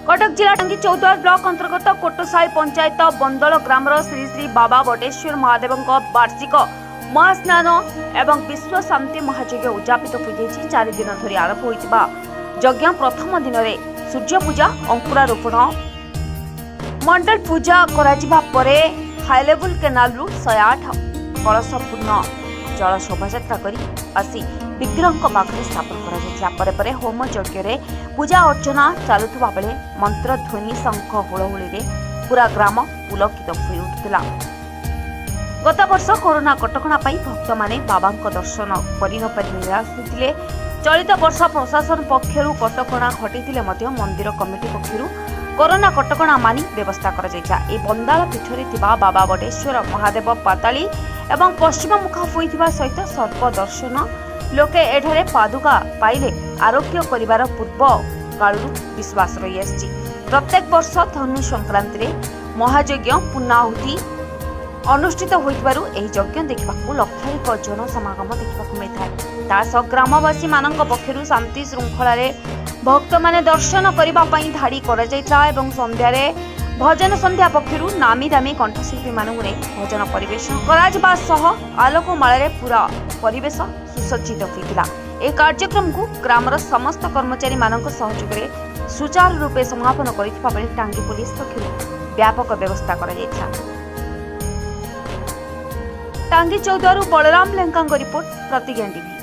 କଟକ ଜିଲ୍ଲା ଟାଙ୍ଗୀ ଚୌଦ୍ୱାର ବ୍ଲକ ଅନ୍ତର୍ଗତ କୋଟସାହି ପଞ୍ଚାୟତ ବନ୍ଦଳ ଗ୍ରାମର ଶ୍ରୀ ଶ୍ରୀ ବାବା ବଟେଶ୍ୱର ମହାଦେବଙ୍କ ବାର୍ଷିକ ମହାସ୍ନାନ ଏବଂ ବିଶ୍ୱ ଶାନ୍ତି ମହାଯଜ୍ଞ ଉଦଯାପିତ ହୋଇଯାଇଛି। 4 ଦିନ ଧରି ଆରମ୍ଭ ହୋଇଥିବା ଯଜ୍ଞ ପ୍ରଥମ ଦିନରେ ସୂର୍ଯ୍ୟ ପୂଜା, ଅଙ୍କୁରାରୋପଣ, ମଣ୍ଡଳ ପୂଜା କରାଯିବା ପରେ ହାଇଲେବୁଲ କେନାଲରୁ 108 କଳସ ପୂର୍ଣ୍ଣ ଜଳ ଶୋଭାଯାତ୍ରା କରି ଆସି ବିଗ୍ରହଙ୍କ ପାଖରେ ସ୍ଥାପନ କରାଯାଇଥିଲା। ପରେ ପରେ ହୋମ ଯଜ୍ଞରେ ପୂଜା ଅର୍ଚ୍ଚନା ଚାଲୁଥିବା ବେଳେ ମନ୍ତ୍ରଧ୍ୱନି, ଶଙ୍ଖ, ହୁଳହୁଳିରେ ପୁରା ଗ୍ରାମ ପୁଲକିତ ହୋଇ ଉଠୁଥିଲା। ଗତବର୍ଷ କରୋନା କଟକଣା ପାଇଁ ଭକ୍ତମାନେ ବାବାଙ୍କ ଦର୍ଶନ କରିନପାରି ନିରାଶ ହୋଇଥିଲେ। ଚଳିତ ବର୍ଷ ପ୍ରଶାସନ ପକ୍ଷରୁ କଟକଣା ହଟିଥିଲେ ମଧ୍ୟ ମନ୍ଦିର କମିଟି ପକ୍ଷରୁ କରୋନା କଟକଣା ମାନି ବ୍ୟବସ୍ଥା କରାଯାଇଥିଲା। ଏହି ବନ୍ଦାଳ ପୀଠରେ ଥିବା ବାବା ବଟେଶ୍ୱର ମହାଦେବ ପାତାଳୀ ଏବଂ ପଶ୍ଚିମମୁଖା ହୋଇଥିବା ସହିତ ସର୍ପ ଦର୍ଶନ ଲୋକେ ଏଠାରେ ପାଦୁକା ପାଇଲେ ଆରୋଗ୍ୟ କରିବାର ପୂର୍ବ କାଳରୁ ବିଶ୍ୱାସ ରହିଆସିଛି। ପ୍ରତ୍ୟେକ ବର୍ଷ ଧନୁ ସଂକ୍ରାନ୍ତିରେ ମହାଯଜ୍ଞ ପୂର୍ଣ୍ଣାହୁତି ଅନୁଷ୍ଠିତ ହୋଇଥିବାରୁ ଏହି ଯଜ୍ଞ ଦେଖିବାକୁ ଲକ୍ଷାଧିକ ଜନସମାଗମ ଦେଖିବାକୁ ମିଳିଥାଏ। ତା ସହ ଗ୍ରାମବାସୀମାନଙ୍କ ପକ୍ଷରୁ ଶାନ୍ତି ଶୃଙ୍ଖଳାରେ ଭକ୍ତମାନେ ଦର୍ଶନ କରିବା ପାଇଁ ଧାଡ଼ି କରାଯାଇଥିଲା ଏବଂ ସନ୍ଧ୍ୟାରେ ଭଜନ ସନ୍ଧ୍ୟା ପକ୍ଷରୁ ନାମୀ ଦାମୀ କଣ୍ଠଶିଳ୍ପୀମାନଙ୍କୁ ନେଇ ଭଜନ ପରିବେଷଣ କରାଯିବା ସହ ଆଲୋକମାଳାରେ ପୁରା ପରିବେଶ ସୁସଜ୍ଜିତ ହୋଇଥିଲା। ଏହି କାର୍ଯ୍ୟକ୍ରମକୁ ଗ୍ରାମର ସମସ୍ତ କର୍ମଚାରୀମାନଙ୍କ ସହଯୋଗରେ ସୁଚାରୁ ରୂପେ ସମାପନ କରିଥିବା ବେଳେ ଟାଙ୍ଗୀ ପୋଲିସ ପକ୍ଷରୁ ବ୍ୟାପକ ବ୍ୟବସ୍ଥା କରାଯାଇଥିଲା। ଟାଙ୍ଗୀ ଚୌଦ୍ୱାରରୁ ବଳରାମ ଲେଙ୍କାଙ୍କ ରିପୋର୍ଟ, ପ୍ରତିଜ୍ଞା ଟିଭି।